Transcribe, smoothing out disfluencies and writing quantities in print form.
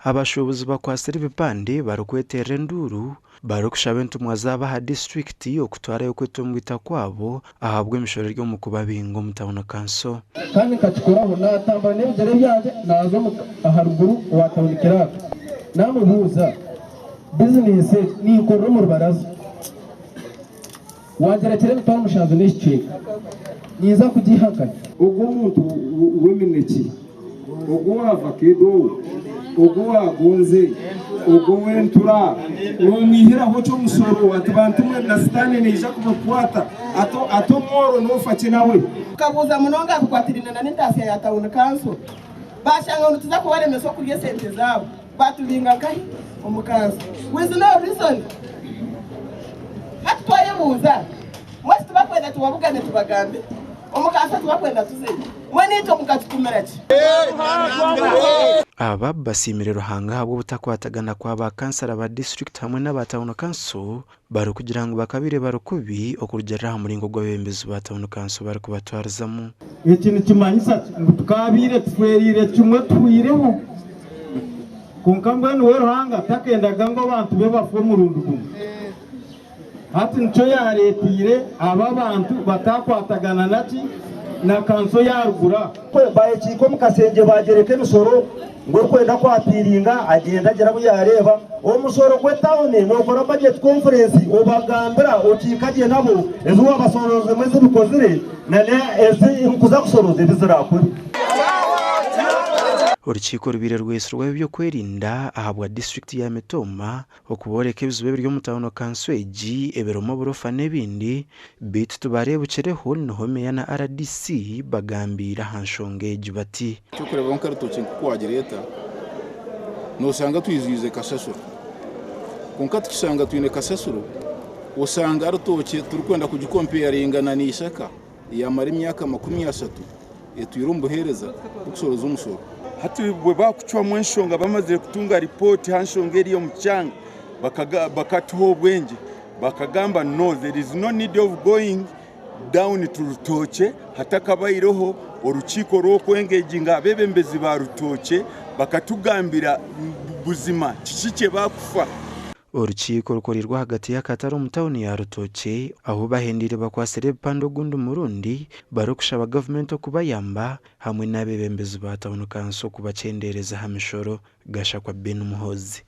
Abashuubuzi bakwatsire ebipande barikweterera enduuru barikushaba entumwa zaabo aha disiturikiti okutwarayo okwetomboita kwabo ahabw'emishoro eri omu kubabinga omu tauni kanso. Kandi nkakikoraho, naatambura n'ebigyere byangye naaza aharuguru owa tawuni kiraaka, naamubuuza, Bizineesi egi ninkorera omu rubaraza, wangyerekyera 700 n'ekicweka, ninza kugiiha nkahi? Ogwo omuntu w'eminekye, ogwo owa vakedo, ogwo owa gonze, ogwo ow'entura, nomwihiraho ki omushoro? Ati bantu mwe na sitaane neija kubakwata, ati omworo nofa ki nawe? Tukabuuza munonga aha bikwatiraine na n'entaasya ya tauni kanso, baashanga ngu nituza kubaremesa okurya esente zaabo, baatubinga nkahi? Omu kanso with no reason. Hati twayebuuza, mbwenu tibakwenda tubabugane tubagambire? Omu kanso tibakwenda tuzeyo, mbwenu itwe mukatutumira ki? Aba basiimire Ruhanga ahabw'obutakwatagana kwa ba kansara ba disiturikiti hamwe n'aba tauni kanso barikugira ngu bakabaire bari kubi okurugiirira aha muringo ogu abeebembezi ba tauni kanso barikubatwarizamu. Eki nikimanyisa ki? Ngu tukaabaire tufeereire kimwe tuhweireho. Kwonka mbwenu we Ruhanga takendaga ngu abantu be bafe omurundi gumwe. Hati nikyo yaareeteire aba abantu bataakwatagana na ki? Na kanso yaaruguru aho. Bayekiika omu kasengye baagyereka emisoro ngu orikwenda kwapiiringa agyende agire abu yaareeba. Omushoro gw'etauni nookora budget conference obagambira okiika gye nabo ezi waabashoroozemu ezi bikozire na ezi nkuza kushorooza ebi ziraakore. Orukiiko rubaire rwetsirweho eby'okwerinda ahabwa disiturikiti ya Mitooma Okubooreka ebizibu ebiri omu tauni kanso egi ebirimu oburofa n'ebindi beitu tibareebukireho niho meeya na rdc bagambiire aha nshonga egi bati. Eky'okureeberaho nka rutookye nk'oku waagireeta, noshanga twijwize kasasiro. Kwonka tukishanga twine kasasiro, oshanga rutookye turikwenda kugikompeyaringa na n'eishaka eyamara emyaka 30 etwire omu buheereza bw'okushoroza omushoro. Hati bwe baakucwamu enshonga bamazire kutunga ripooti aha nshonga eri omu kyanga bakatuha obwengye bakagamba no there is no need of going down to Rutookye hatakabaireho orukiiko rw'okwengeginga abeebembezi ba Rutookye bakatugambira buzima kiki kyebakufa. Orukiiko rukoreirwe ahagati y'akatare omu tauni ya Rutookye ahu bahendeire bakwatsire ebipande ogundi murundi barikushaba gavumenti okubayamba hamwe n'abeebembezi ba tauni kanso kubakyendeereza aha mishoro. Gashakwa Ben Muhoozi.